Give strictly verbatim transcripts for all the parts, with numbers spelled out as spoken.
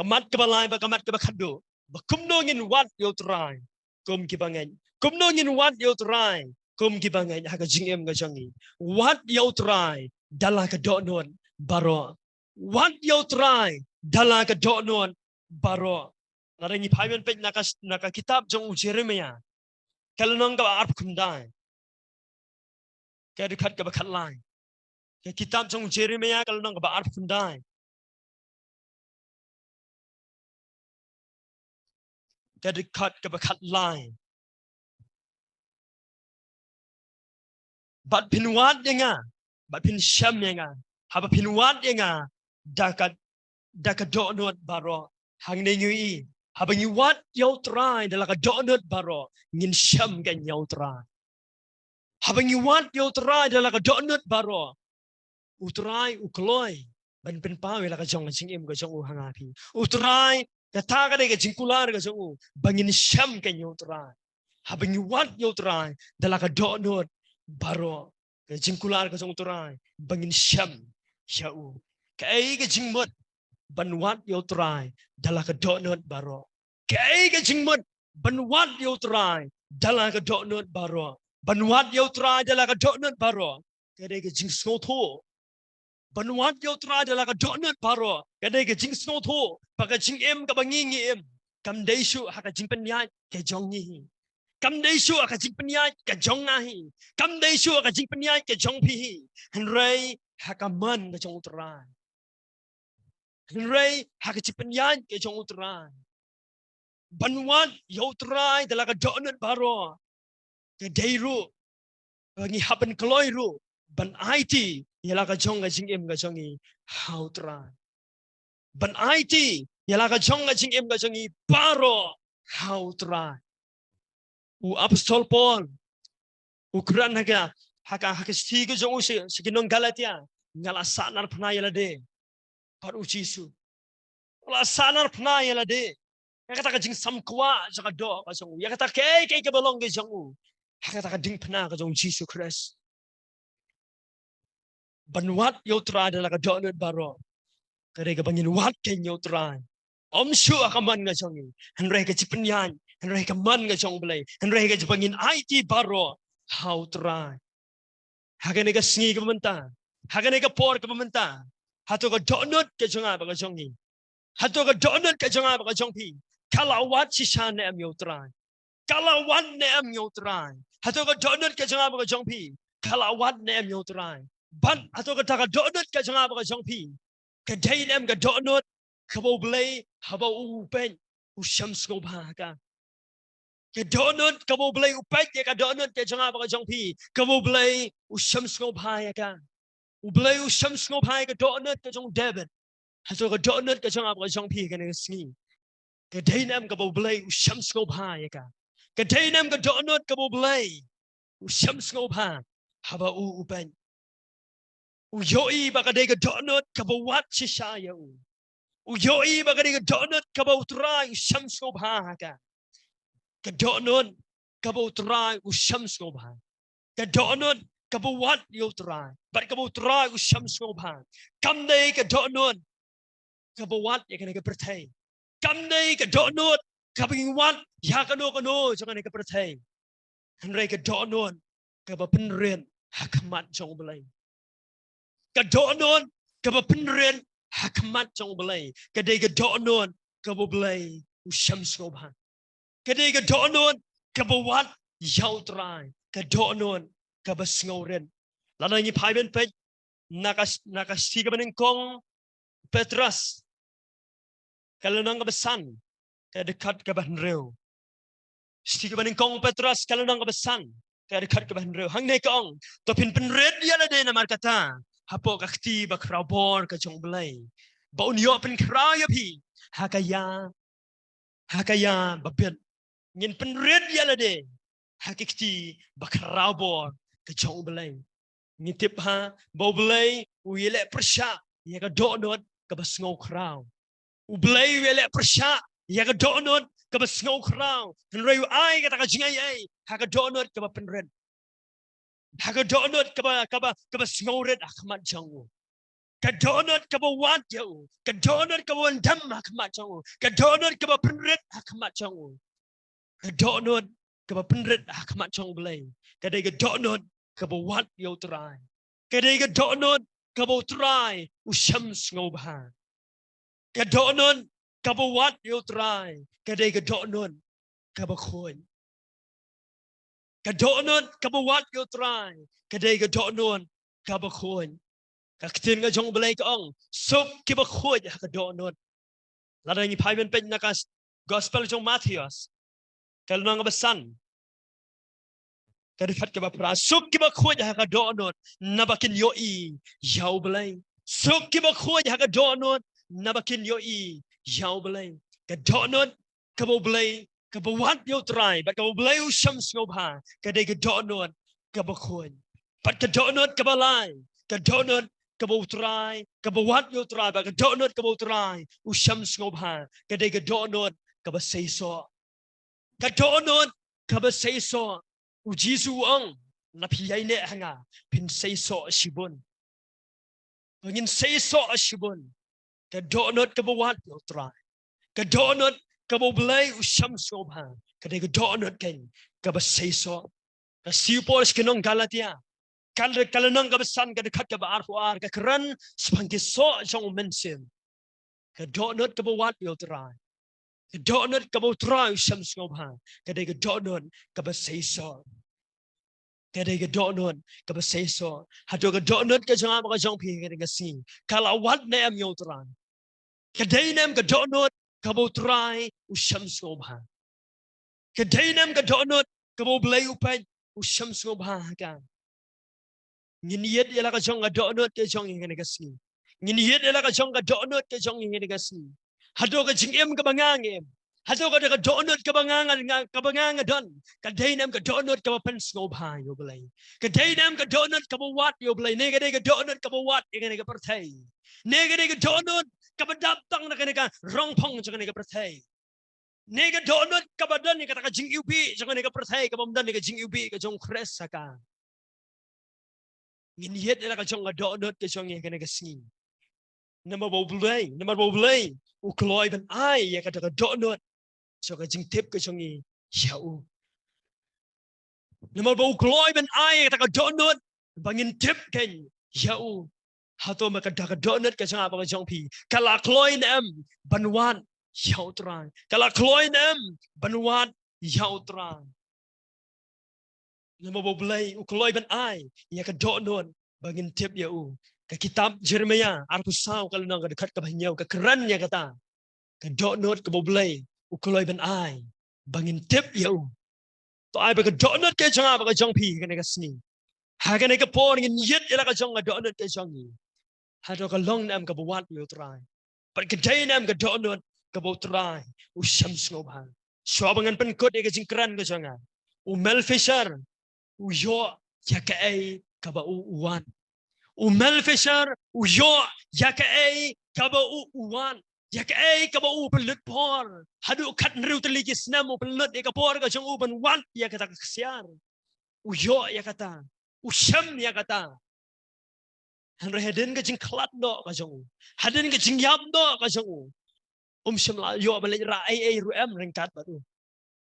Ka mat kaba lai bad ka mat kaba khatduh. Ba kumno ngin wad ïa U Trai kum kiba ngeit. Kumno ngin wad ïa U Trai kum kiba ngeit ha ka jingim ka jong ngi. Wad ïa U Trai da la ka dohnud baroh. Wad ïa U Trai da la ka dohnud baroh. Lada ngi phai ban peit na ka, na ka kitab jong u Jeremiah, ka lynnong kaba arphew khyndai, ka dkhot kaba khatlai. Ka kitab jong u Jeremiah, ka lynnong kaba arphew khyndai, ka dkhot kaba khatlai. Bad phin wad ïa nga, bad phin shem ïa nga, haba phin wad ïa nga da ka, da ka dohnud baroh. Hangne ngi ïohi, haba ngi wad ïa U Trai da la ka dohnud baroh, ngin shem kein ïa U Trai. Haba ngi wad ïa U Trai da la ka dohnud baroh, U Trai u kloi ban pynpaw ïa la ka jong ka jingim ka jong u ha nga ha phi. U Trai, kata ka dei ka jingkular ka jong u, ba ngin shem kein ïa U Trai. Haba ngi wad ïa U Trai da la ka dohnud baroh, ka jingkular ka jong U Trai, ba ngin shem ïa u. Kaei ka jingmut ban wad ïa U Trai da la ka dohnud baroh? Kaei ka jingmut ban wad ïa U Trai da la ka dohnud baroh? Ban wad ïa U Trai da la ka dohnud baroh, ka dei ka jingsngewthuh. Ban wad ïa U Trai da la ka dohnud baroh, ka dei ka jingsngewthuh ba ka jingim kaba ngi ngi im, kam dei shuh ha ka jingpynïaid ka jong ngi hi. Kam dei shuh ha ka jingpynïaid ka jong nga hi. Kam dei shuh ha ka jingpynïaid ka jong phi hi. Hynrei ha ka mon ka jong U Trai. Hynrei ha ka jingpynïaid ka jong U Trai. Ban wad ïa U Trai da la ka dohnud baroh, ka dei ruh ba ngi hap ban kloi ruh ban aiti ïa la ka jong ka jingim ka jong ngi ha U Trai. Ban aiti ïa la ka jong ka jingim ka jong ngi baroh ha U Trai. U Apostol Paul u kren ha ka, ha ka, ha ka shithi ka jong u sha, sha ki nong Galatia, nga la sahnarphna ïa lade bad U Jisu. Nga la sahnarphna ïa lade ïa kata ka jingsam kwah jong ka doh ka jong u, ïa kata kaei kaei kaba long ka jong u, ha kata ka diengphna ka jong U Jisu Khrist. Ban wad ïa U Trai da la ka dohnud baroh, ka dei kaba ngin wad kein ïa U Trai. Ym shuh ha ka mon ka jong ngi, hynrei ka jingpynïaid, hynrei ka mon ka jong U Blei, hynrei ka jingba ngin aiti baroh ha U Trai. Ha kane ka sngi kaba mynta, ha kane ka por kaba mynta, hato ka dohnud ka jong nga bad ka jong ngi, hato ka dohnud ka jong nga bad ka jong phi, ka la wad shisha ne em ïa U Trai? Ka la wad ne em ïa U Trai? Hato ka dohnud ka jong nga bad ka jong phi, ka la wad ne em ïa U Trai? Bad hato kata ka dohnud ka jong nga bad ka jong phi, ka dei ne em ka dohnud kaba U Blei haba u peit u shem sngewbha ha ka? Ka dohnud kaba U Blei u peit ïa ka dohnud ka jong nga bad ka jong phi, kaba U Blei u shem sngewbha ïa ka. U Blei u shem sngewbha ïa ka dohnud ka jong u David. Hato ka dohnud ka jong nga bad ka jong phi kane ka sngi, ka dei ne em kaba U Blei u shem sngewbha ïa ka? Ka dei ne em ka dohnud kaba U Blei u shem sngewbha haba u, u peit? U ïohi ba ka dei ka dohnud kaba wad shisha ïa u. U ïohi ba ka dei ka dohnud kaba U Trai u shem sngewbha ha ka. Ka dohnud kaba U Trai u shem sngewbha. Ka dohnud kaba wad ïa U Trai bad kaba U Trai u shem sngewbha, kam dei ka dohnud kaba wad ïa kane ka pyrthei. Kam dei ka dohnud kaba ngi wad ïa kano kano jong kane ka pyrthei. Hynrei ka dohnud kaba pynrit ha khmat jong U Blei. Ka dohnud kaba pynrit ha khmat jong U Blei, ka dei ka dohnud kaba U Blei u shem sngewbha. Ka dei ka dohnud kaba wad ïa U Trai, ka dohnud kaba sngewrit. Lada ngi phai ban peit na ka, na ka shithi kaba nyngkong Petros, ka lynnong kaba san, ka dkhot kaba hynriew. Shithi kaba nyngkong Petros, ka lynnong kaba san, ka dkhot kaba hynriew. Hangne ka ong, to phin pynrit ïa lade namar kata hapoh ka kti bakhraw bor ka jong U Blei, ba un ïoh pynkhraw ïa phi ha ka ïa, ha ka ïa ba bit. Ngin pynrit ïa lade ha ka kti bakhraw bor ka jong U Blei. Ngi tip ha ba U Blei u ïaleh pyrshah ïa ka dohnud kaba sngewkhraw. U Blei u ïaleh pyrshah ïa ka dohnud kaba sngewkhraw, hynrei u ai kata ka jingaiei ha ka dohnud kaba pynrit, ha ka dohnud kaba, kaba, kaba sngewrit ha khmat jong u. Ka dohnud kaba wad ïa u, ka dohnud kaba wan dem ha khmat jong u, ka dohnud kaba pynrit ha khmat jong u. Ka dohnud kaba pynrit ha khmat jong U Blei ka dei ka dohnud kaba wad ïa U Trai. Ka dei ka dohnud kaba U Trai u shem sngewbha. Ka dohnud kaba wad ïa U Trai ka dei ka dohnud kaba khuid. Ka dohnud kaba wad ïa U Trai ka dei ka dohnud kaba khuid. Ka ktien ka jong U Blei ka ong, suk kiba khuid ha ka dohnud. Lada ngi phai ban peit na ka s-, gospel jong Mathaios, ka lynnong kaba san, ka dkhot kaba phra, suk kiba khuid ha ka dohnud naba kin ïohi ïa U Blei. Suk kiba khuid ha ka dohnud naba kin ïohi ïa U Blei. Ka dohnud kaba U Blei, kaba wad ïa U Trai bad kaba U Blei u shem sngewbha ka dei ka dohnud kaba khuid. Bad ka dohnud kaba lai, ka dohnud kaba U Trai, kaba wad ïa U Trai bad ka dohnud kaba U Trai u shem sngewbha ka dei ka dohnud kaba seisoh. Ka dohnud kaba seisoh. U Jisu u ong, lada phi ïaineh ha nga phin seisoh shibun. Ba ngin seisoh shibun. Ka dohnud kaba wad ïa U Trai, ka dohnud kaba U Blei u shem sngewbha ka dei ka dohnud keiñ kaba seisoh. Ka siew Paul sha ki nong Galatia, ka l-, ka lynnong kaba san, ka dkhot kaba arphew ar, ka kren shaphang ki soh jong U Mynsiem. Ka dohnud kaba wad ïa U Trai, ka dohnud kaba U Trai u shem sngewbha ka dei ka dohnud kaba seisoh. Ka dei ka dohnud kaba seisoh. Hato ka dohnud ka jong nga bad ka jong phi ha kane ka sngi ka la wad ne em ïa U Trai? Ka dei ne em ka dohnud kaba U Trai u shem sngewbha? Ka dei ne em ka dohnud kaba U Blei u peit u shem sngewbha ha ka? Ngin ïeit ïa la ka jong ka dohnud ka jong ngi ha kane ka sngi. Ngin ïeit ïa la ka jong ka dohnud ka jong ngi ha kane ka sngi. Hato ka jingim kaba nga nga im, hato ka, ka dohnud kaba nga nga, nga, kaba nga nga don, ka dei ne em ka dohnud kaba pynsngewbha ïa U Blei? Ka dei ne em ka dohnud kaba wad ïa U Blei, ne ka dei ka dohnud kaba wad ïa kane ka pyrthei? Ne ka dei ka dohnud kaba dap tang na kane ka rongphong jong kane ka pyrthei? Ne ka dohnud kaba don ïa kata ka jingiwbih jong kane ka pyrthei, kaba ym don ïa ka jingiwbih ka jong U Khrist ha ka? Ngin ïeit ïa la ka jong ka dohnud ka jong ngi ha kane ka sngi. Namar ba U Blei, namar ba U Blei u kloi ban ai ïa kata ka dohnud jong ka jingtip ka jong ngi ïa u. Namar ba u kloi ban ai ïa kata ka dohnud ba ngin tip keiñ ïa u. Hato ma kata ka dohnud ka jong nga bad ka jong phi ka la kloi ne em ban wad ïa U Trai? Ka la kloi ne em ban wad ïa U Trai? Namar ba U Blei u kloi ban ai ïa ka dohnud ba ngin tip ïa u. Ka kitab Jeremaïah arphew saw, ka lynnong, ka dkhot kaba hynñiew, ka kren ïa kata ka dohnud kaba U Blei u kloi ban ai ba ngin tip ïa u. To ai ba ka dohnud ka jong nga bad ka jong phi ha kane ka sngi, ha kane ka por, ngin ïeit ïa la ka jong ka dohnud ka jong ngi. Hato ka long ne em kaba wad ïa U Trai? Bad ka dei ne em ka dohnud kaba U Trai u shem sngewbha? Shuwa ba ngan pynkut ïa ka jingkren ka jong nga, u Mel Fisher u ïoh ïa kaei kaba u u wad. U Mel Fisher u ïoh ïa kaei kaba u u wad, ïa kaei kaba u pynlut por. Haduh khathynriew tylli ki snem u pynlut ïa ka por ka jong u ban wad ïa kata ka ksiar. U ïoh ïa kata, u shem ïa kata. Hynrei hadien ka jingkhlad noh ka jong u, hadien ka jingïap noh ka jong u, um shym la ïoh ban leit rah ei ei ruh em ryngkat bad u.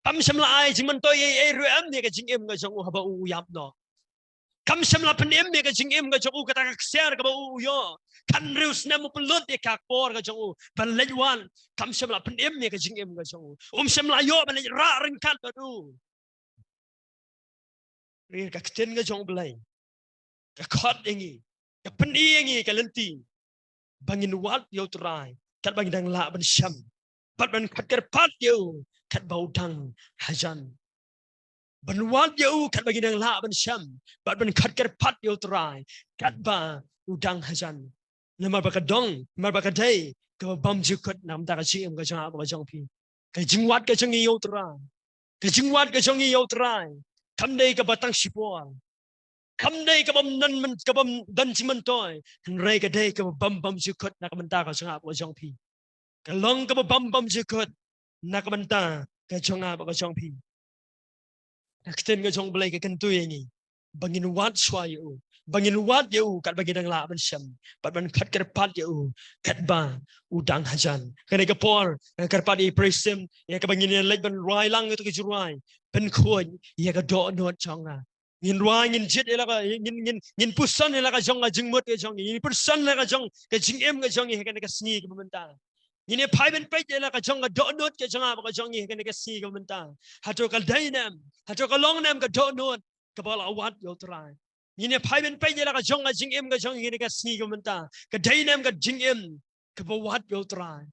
Kam shym la ai jingmyntoi ei ei ruh em ïa ka jingim ka jong u haba u ïap noh. Kam shym la pynim ïa ka jingim ka jong u, kata ka ksiar kaba u u ïoh. Khathynriew snem u pynlut ïa ka por ka jong u ban leit wad. Kam shym la pynim ïa ka jingim ka jong u. Um shym la ïoh ban leit rah ryngkat bad u. Hynrei ka ktien ka jong U Blei ka khot ïa ngi, ka pyni ïa ngi ka lynti ba ngin wad ïa U Trai katba ngi dang lah ban shem, bad ban khot kyrpad ïa u katba u dang hajan. Ban wad ïa u katba ngi dang lah ban shem, bad ban khot kyrpad ïa U Trai katba u dang hajan. Namar ba ka dong, namar ba ka dei kaba bymjukut na ka bynta ka jingim ka jong nga bad ka jong phi. Ka jingwad ka jong ngi ïa U Trai, ka jingwad ka jong ngi ïa U Trai kam dei kaba tang shipor, kam dei kaba ym don myn-, kaba ym don jingmyntoi. Hynrei ka dei kaba bym bymjukut na ka bynta ka jong nga bad ka jong phi. Ka long kaba bym bymjukut na ka bynta ka jong nga bad ka jong phi. Ka ktien ka jong U Blei ka kyntu ïa ngi, ba ngin wad shuwa ïa u, ba ngin wad ïa u katba ngi dang lah ban shem, bad ban khot kyrpad ïa u katba u dang hajan. Kane ka por, eh, kyrpad ïa i Priest Tim ïa kaba ngin ïa leit ban rwai lang ïa ka jingrwai, pynkhuid ïa ka dohnud jong nga. Ngin rwai, ngin jied ïa la ka, ngin, ngin, ngin puson ïa la ka jong ka jingmut ka jong ngi, ngin puson ïa la ka jong ka jingim ka jong ngi ha kane ka sngi kaba mynta. Ngin ïa phai ban peit ïa la ka jong ka dohnud ka jong nga bad ka jong ngi ha kane ka sngi kaba mynta. Hato ka dei ne em, hato ka long ne em ka dohnud kaba la wad ïa u Trai. Ngin ïa phai ban peit ïa la ka jong ka jingim ka jong ngi ha kane ka sngi kaba mynta. Ka dei ne em ka jingim kaba wad ïa u Trai.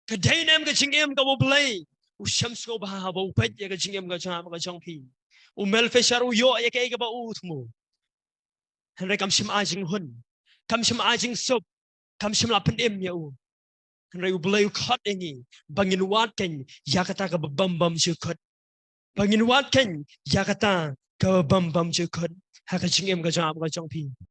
Ka dei ne em ka jingim kaba u Blei u shem sngewbha haba u peit ïa ka jingim ka jong nga bad ka jong phi. U Mel Fisher u ïoh ïa kaei kaba u thmu. Hynrei kam shym ai jinghun, kam shym ai jingsuk, kam shym la pynim ïa u. Hynrei u Blei u khot ïa ngi ba ngin wad kein ïa kata kaba bym bymjukut. Ba ngin wad kein ïa kata kaba bym bymjukut ha ka jingim ka jong nga bad ka jong phi.